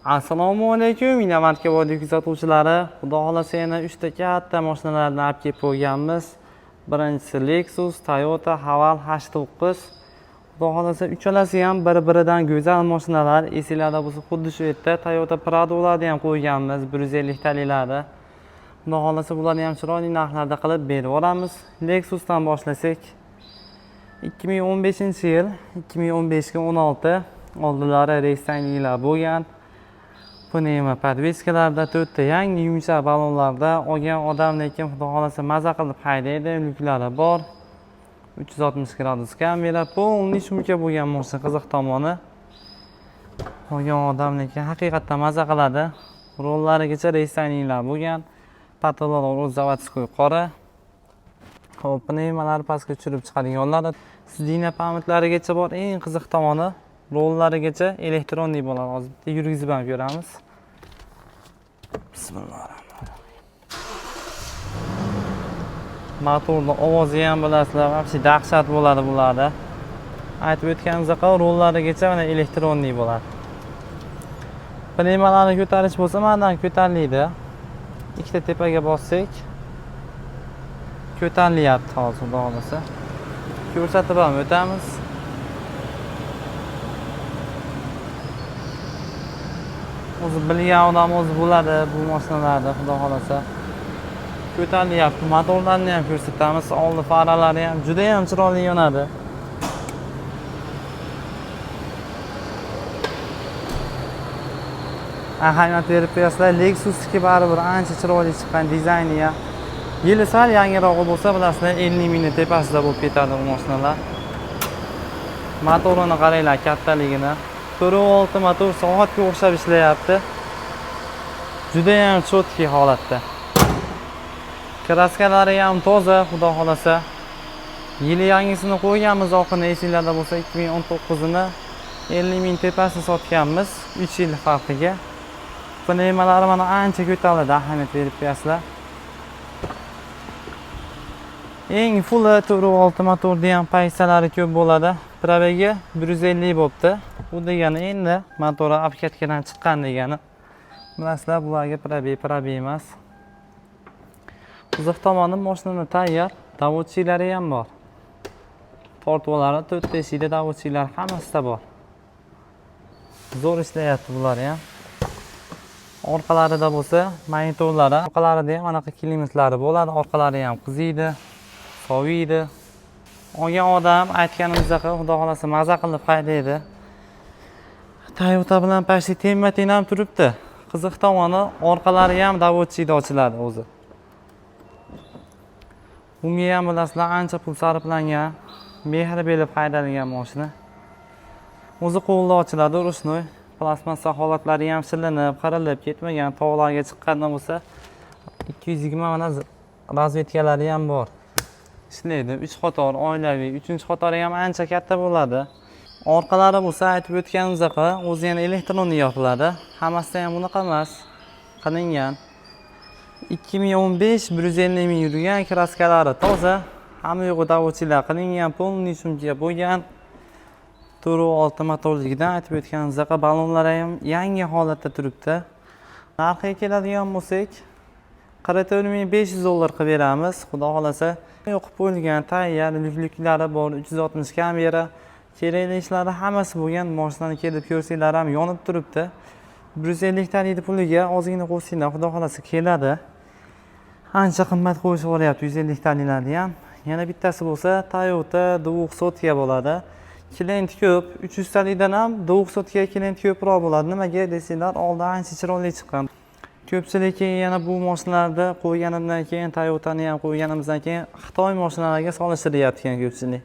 Assalomu alaykum, Inovatga vodiy kuzatuvchilari. Xudo xolasa yana 3 ta katta mashinalarni olib kelib qo'yganmiz. Birinchisi Lexus, Toyota Haval H9. Xudo xolasa uchalasi ham bir-biridan go'zal mashinalar. Esinglarda bo'lsa, xuddi shu yerda Toyota Prado'larni ham qo'yganmiz, 150 taliklarni. Xudo xolasa bularni ham chiroyli narxlarda qilib berib yuboramiz. Lexusdan boshlasak, 2015-yil, 2015 ga 16 oldilari restyalinglar bo'lgan. Pnevma podveskalarda, to'rtta yangi yumshoq balonlarda olgan odam lekin xudo xolasa maza qilib haydaydi, lyuklari bor. 360 gradus kamera, полный sumka bo'lgan mashina, qiziq tomoni. Olgan odam lekin haqiqatdan maza qiladi. Rollarigacha restylinglar bo'lgan. Patolog o'z заводской qora. Xo'p, pnevmalari pastga tushirib chiqadiganlari, sidina pamitlarigacha bor. Eng qiziq tomoni rollarigacha elektronli bo'ladi. Hozir bitta yurgizib ham ko'ramiz. Bismillahirrohmanirrohim. Motorni ovozi ham bilasizlar, вообще dahshat bo'ladi bularda. Aytib o'tganimizdek, rollarigacha mana elektronli bo'ladi. Pnevmalarni ko'tarish bo'lsa, manadan ko'tariladi. Ikkita tepaga bossak ko'tarilyapti hozir, xudo xolasa. Ko'rsatib ham o'tamiz. O'zi bilgan odam o'zi bo'ladi bu mashinalarda, xudo xolasa. Ko'tarilyapti. Motorlarni ham ko'rsatamiz. Oldi faralari ham juda ham chiroyli yonadi. Ahamiyat berib qo'yasizlar, Lexusniki baribir ancha chiroyli chiqqan dizayni ham. Yili sal yangirog'i bo'lsa, bilasizlar, 50 mingni tepasida bo'lib ketadi bu mashinalar. Motorini qaranglar kattaligini. 4.6 motor soatga o'xshab ishlayapti. Juda ham cho'tki holatda. Kraskalari ham toza, xudo xolasa. Yili yangisini qo'yganmiz, oqini esinglarda bo'lsa 2019-ni 50 ming tepasini sotganmiz 3 yil farqiga. Pnevmalari mana ancha ko'tarildi, ahamiyat berib qo'yasizlar. Eng fulli 4.6 motorda ham paysalari ko'p bo'ladi. Probegi 150 bo'pti. Bu degani endi motori obkatkadan chiqqan degani. Bilasizlar, bularga probeg emas. Qiziq tomoni mashinani tayyor, davodchiylari ham bor. Tortvalari to'rtta eshikda davodchiylar hammasida bor. Zo'r ishlayapti bular ham. Orqalarida bo'lsa monitorlari, orqalarida ham anaqa klimatlari bo'ladi, orqalari ham qiziydi, soviydi. Olgan odam aytganimizdek, xudo xolasa maza qilib haydaydi. Toyota bilan почти tengma-teng ham turibdi. Qiziq tomoni orqalari ham davodchiyda ochiladi o'zi. Bunga ham bilasizlar ancha pul sarflangan, mehr berib haydalgan mashina. O'zi qo'lda ochiladi, ручной. Plastmassa holatlari ham shilinib, qirilib ketmagan. Tog'larga chiqqanda bo'lsa 220 mana razvedkalari ham bor. Ishlaydi. 3 qator oilaviy, 3-qatori ham ancha katta bo'ladi. Orqalari bo'lsa aytib o'tganimizdek, o'zi yana elektronli yopiladi. Hammasida ham bunaqa emas, qilingan. 2015 150 ming yurgan, kraskalari toza, hamma yo'g'i davodchilar qilingan, полный sumka bo'lgan. 4.6 motorligidan aytib o'tganimizdek, ballonlari ham yangi holatda turibdi. Narxiga keladigan bo'lsak, 44 500 dollar qilib beramiz. Xudo xolasa yoqib qo'yilgan, tayyor, lyuklari bor, 360 kamera, kerakli ishlari hammasi bo'lgan. Mashinani kelib ko'rsanglar ham yonib turibdi. 150 talik puliga ozgina qo'shsanglar, xudo xolasa keladi. Ancha qimmat qo'yishib yuboryapti 150 taliklarni ham. Yana bittasi bo'lsa Toyota 200 bo'ladi. Klient ko'p, 300 talikdan ham 200 klient ko'proq bo'ladi. Nimaga desanglar, oldi ancha chiroyli chiqqan. Ko'pchilik keyin yana bu mashinalarni qo'yganimdan keyin, Toyotani ham qo'yganimizdan keyin Xitoy mashinalariga solishtiryapti ekan ko'pchilik.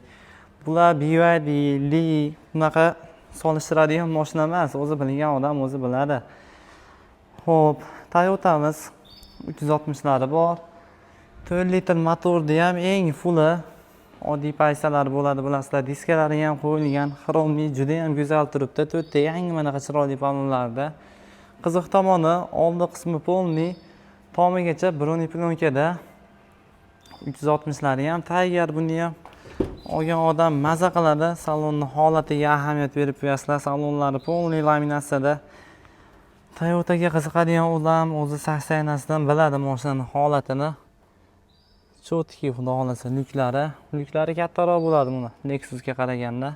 Bular BYD, Li bunaqa solishtiradigan mashina emas, o'zi bilgan odam o'zi biladi. Xo'p, Toyotamiz 360lari bor. 4 litr motorda ham eng fulli oddiy paysalar bo'ladi, bilasizlar, diskalari ham qo'yilgan, xromli, juda ham go'zal turibdi. To'rtta yangi manaqa chiroyli balonlarda. Qiziq tomoni oldi qismi polniy, tomigacha broneplonkada. 360lari ham tayyor, buni ham olgan odam maza qiladi. Salonni holatiga ahamiyat berib qo'yasizlar. Salonlari polniy laminatsiyada. Toyotaga qiziqadigan odam o'zi saksiyasidan biladi mashinani holatini. Чёткий, xudo xohlasa, lyuklari. Lyuklari kattaroq bo'ladi buni Lexusga qaraganda.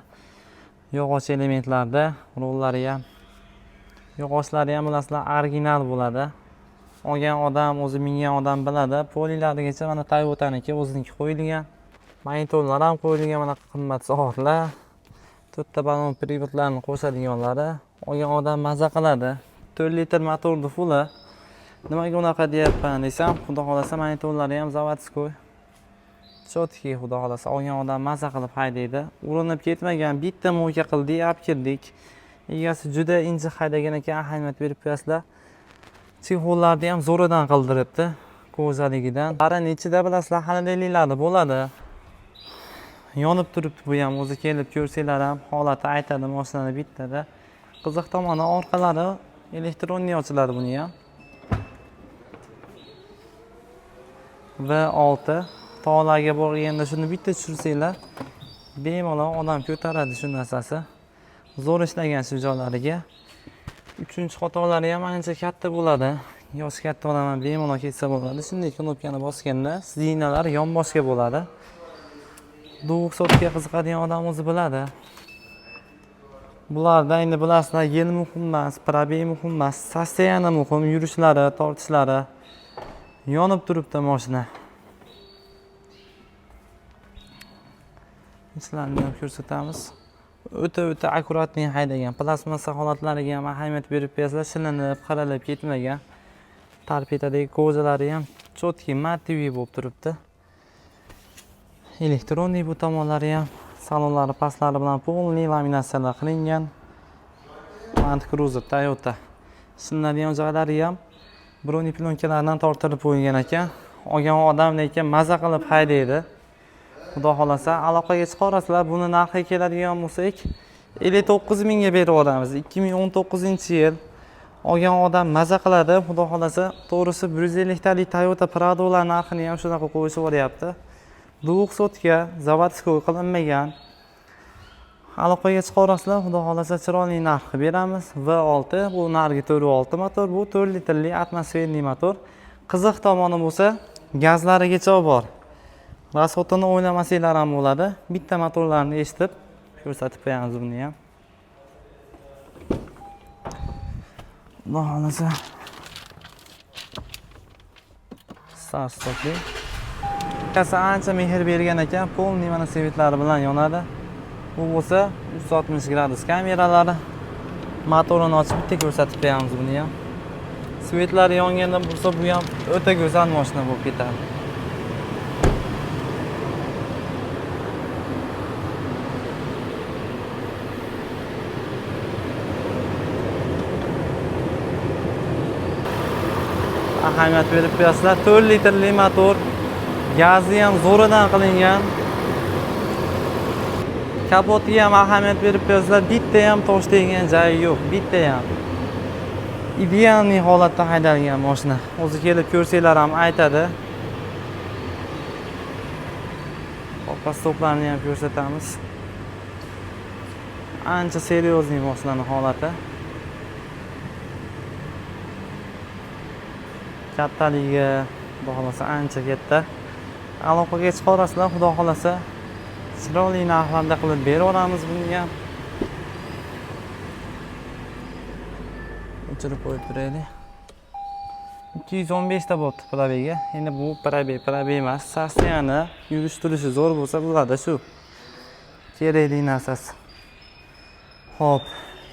Yog'och elementlarda, rollari ham, yog'ochlari ham bilasizlar original bo'ladi. Olgan odam, o'zi mingan odam biladi. Polilarigacha mana Toyotaniki o'ziniki qo'yilgan. Monitorlar ham qo'yilgan, mana qimmat soatlar. To'rtta balon privodlarni qo'shadiganlari. Olgan odam maza qiladi. 4 litr motorni fuli. Nimaga unaqa deyapman desam, xudo xohlasa monitorlari ham заводской. Чёткий, xudo xohlasa olgan odam maza qilib haydaydi. Urinib ketmagan, bitta мойка qildik, olib kirdik. Egasi juda injiq haydagan ekan, ahamiyat berib qo'yasizlar. Чехол larni ham zo'ridan qildiribdi, кожа ligidan. Qarini ichida bilasizlar, xonadonliklari bo'ladi. Yonib turibdi bu ham, o'zi kelib ko'rsanglar ham holati aytadi mashinani bittada. Qiziq tomoni orqalari электронный ochiladi buni ham. V6 tog'larga borganda shuni bitta tushirsanglar, bemalol odam ko'taradi shu narsasi. Zo'r ishlagan shu joylariga. Uchinchi qatorlari ham ancha katta bo'ladi. Yoshi katta odam ham bemalol ketsa bo'ladi. Shunday knopkani bosganda zinalar yonboshga bo'ladi. Двухсот ga qiziqadigan odam o'zi biladi. Bularda endi bilasizlar, yil muhim emas, пробег muhim emas, состояние muhim, yurishlari, tortishlari. Yonib turibdi mashina. Ichlarini ham ko'rsatamiz. O'ta аккуратный haydagan. Plastmassa holatlariga ham ahamiyat berib qo'yasizlar, shilinib, qirilib ketmagan. Torpedadagi кожа lari ham чёткий, матовый bo'lib turibdi. Электронный bu tomonlari ham, salonlari pastlari bilan полный laminatsiyalar qilingan. Land Cruiser Toyota. Shilinadigan joylari ham бронеплёнка lardan tortilib qo'yilgan ekan. Olgan odam lekin maza qilib haydaydi. Xudo xohlasa aloqaga chiqarasizlar. Buni narxiga keladigan bo'lsak, 59 mingga berib yuboramiz. 2019-yil. Olgan odam maza qiladi, xudo xohlasa. To'g'risi 150 talik Toyota Prado'lar narxini ham shunaqa qo'yishib yuboryapti. 200 ga заводской qilinmagan. Aloqaga chiqarasizlar, xudo xohlasa chiroyli narx qilib beramiz. V6 bu narigi 4.6 motor, bu 4 litrli атмосферный motor. Qiziq tomoni bo'lsa, gazlarigacha bor. Расход ini o'ylamasanglar ham bo'ladi. Bitta motorlarni eshitib ko'rsatib qo'yamiz buni ham. Xudo xohlasa start stopli. Egasi ancha mehr bergan ekan, полный mana свет lari bilan yonadi. Bu bo'lsa 360 gradus kameralari. Motorini ochib bitta ko'rsatib qo'yamiz buni ham. Свет lari yonganda bo'lsa, bu ham o'ta go'zal mashina bo'lib ketadi. Ahamiyat berib qo'yasizlar. 4 litrli motor, gazi ham zo'ridan qilingan. Kapotiga ham ahamiyat berib qo'yasizlar, bitta ham tosh tegan joyi yo'q, bitta ham. Идеальный holatda haydalgan mashina. O'zi kelib ko'rsanglar ham aytadi. Orqa stoplarni ham ko'rsatamiz. Ancha серьезный mashinani holati. Kattaligi xudo xohlasa ancha katta. Aloqaga chiqarasizlar, xudo xohlasa chiroyli narxlarda qilib beraveramiz buni ham. O'chirib qo'yib turaylik. 215 ta bo'pti пробег i. Endi bu пробег, пробег emas. Состояние, yurish turishi zo'r bo'lsa bo'ladi shu. Kerakli narsasi. Xo'p,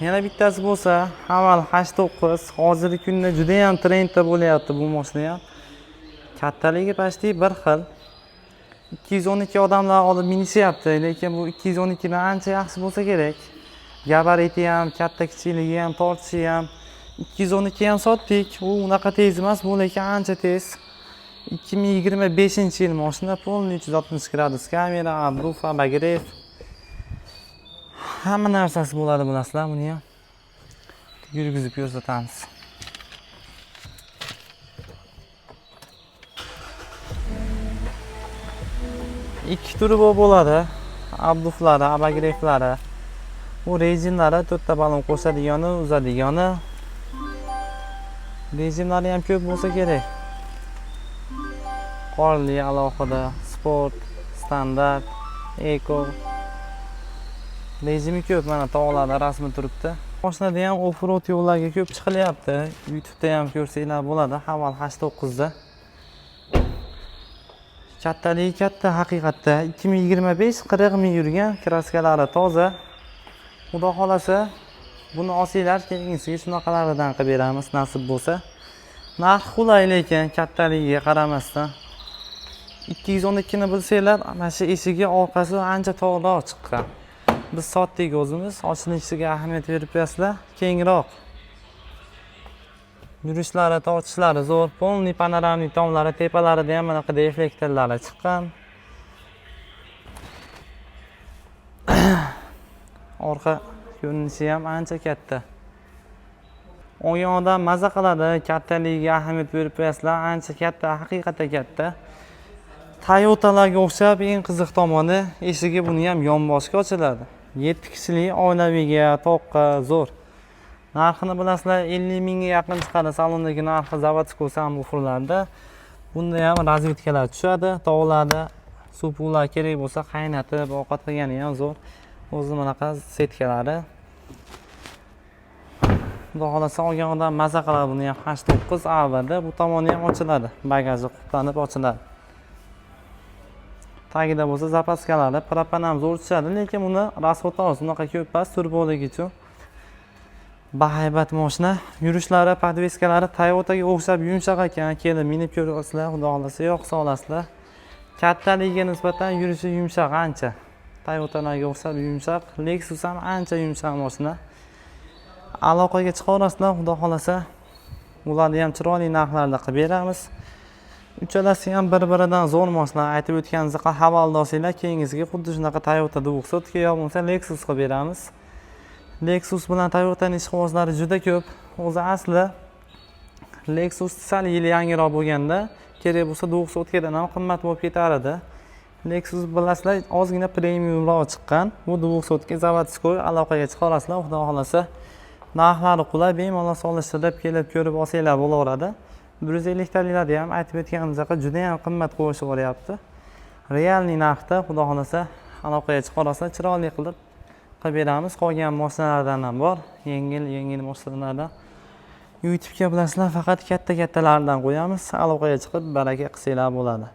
yana bittasi bo'lsa Haval H9 hozirgi kunda juda ham trendda bo'lyapti bu mashina ham. Kattaligi почти bir xil. 212 odamlar olib minishyapti, lekin bu 212 dan ancha yaxshi bo'lsa kerak. Gabariti ham, katta kichikligi ham, tortishi ham. 212 ham sotdik. U unaqa tez emas, bu lekin ancha tez. 2025-yil mashina, полный 360 gradus kamera, обдув, обогрев. Hamma narsasi bo'ladi bilasizlar, buni ham yurgizib ko'rsatamiz. Ikki turi bo'ladi. Обдув lari, обогрев lari. Bu rejimlari to'rtta balon qo'shadigani, uzadigani. Rejimlari ham ko'p bo'lsa kerak. Qorli alohida, sport, standart, eko. Rejimi ko'p, mana tog'larda rasmi turibdi. Mashinada ham off-road yo'llarga ko'p chiqilyapti. YouTube'da ham ko'rsanglar bo'ladi, Haval H9 da. Kattaligi katta haqiqatda. 2025, 40 ming yurgan, kraskalari toza. Xudo xolasa, buni olsanglar, keyingisiga shunaqalaridan qilib beramiz, nasib bo'lsa. Narx qulay, lekin kattaligiga qaramasdan. 212 ni bilsanglar, mana shu eshigi orqasi ancha tog'roq chiqqan. Biz sotdik o'zimiz, ochilishiga ahamiyat berib qo'yasizlar, kengroq. Yurishlari, tortishlari zo'r, полный панорамный tomlari, tepalarida ham bunaqa deflektorlari chiqqan. Orqa ko'rinishi ham ancha katta. Olgan odam maza qiladi, kattaligiga ahamiyat berib qo'yasizlar, ancha katta, haqiqatda katta. Toyotalarga o'xshab eng qiziq tomoni, eshigi buni ham yonboshga ochiladi. 7 kishilik oilaviga, toqqa zo'r. Narxini bilasizlar, 50 mingga yaqin chiqadi salondagi narxi заводской subwooferlarda. Bunda ham razvedkalar tushadi, tog'larda suv pullar kerak bo'lsa qaynatib ovqat qilgani ham zo'r. O'zi bunaqa setkalari. Xudo xolasa, olgan odam maza qiladi. Buni ham H9 AVda, bu tomoni ham ochiladi. Bagaji qulflanib ochiladi. Tagida bo'lsa zapaskalari, propan ham zo'r tushadi, lekin buni расход oz, unaqa ko'p emas turboligi uchun. Bahaybat mashina, yurishlari, podveskalari Toyotaga o'xshab yumshoq ekan. Kelib minib ko'rasizlar, xudo xolasa yoqsa olasizlar. Kattaligiga nisbatan yurishi yumshoq ancha. Toyotalarga o'xshab yumshoq, Lexus ham ancha yumshoq mashina. Aloqaga chiqaverasizlar, xudo xolasa ularni ham chiroyli narxlarda qilib beramiz. Uchalasi ham bir-biridan zo'r mashina. Aytib o'tganimizdek, Havalni olsanglar, keyingisiga xuddi shunaqa Toyota 200 yo bo'lmasa Lexus qilib beramiz. Lexus bilan Toyotani ishqibozlari juda ko'p. O'zi asli Lexus sal yili yangiroq bo'lganda, kerak bo'lsa 200 dan ham qimmat bo'lib ketar edi. Lexus bilasizlar, ozgina premiumroq chiqqan. Bu 200 заводской, aloqaga chiqarasizlar, xudo xolasa. Narxlari qulay, bemalol solishtirib kelib ko'rib olsanglar bo'laveradi. 150 taliklarni ham aytib o'tganimizdek juda ham qimmat qo'yishib yuboryapti. Реальный narxda, xudo xolasa, aloqaga chiqarasizlar, chiroyli qilib qilib beramiz. Qolgan mashinalardan ham bor, yengil yengil mashinalardan. YouTube'ga bilasizlar, faqat katta kattalardan qo'yamiz. Aloqaga chiqib baraka qilsanglar bo'ladi.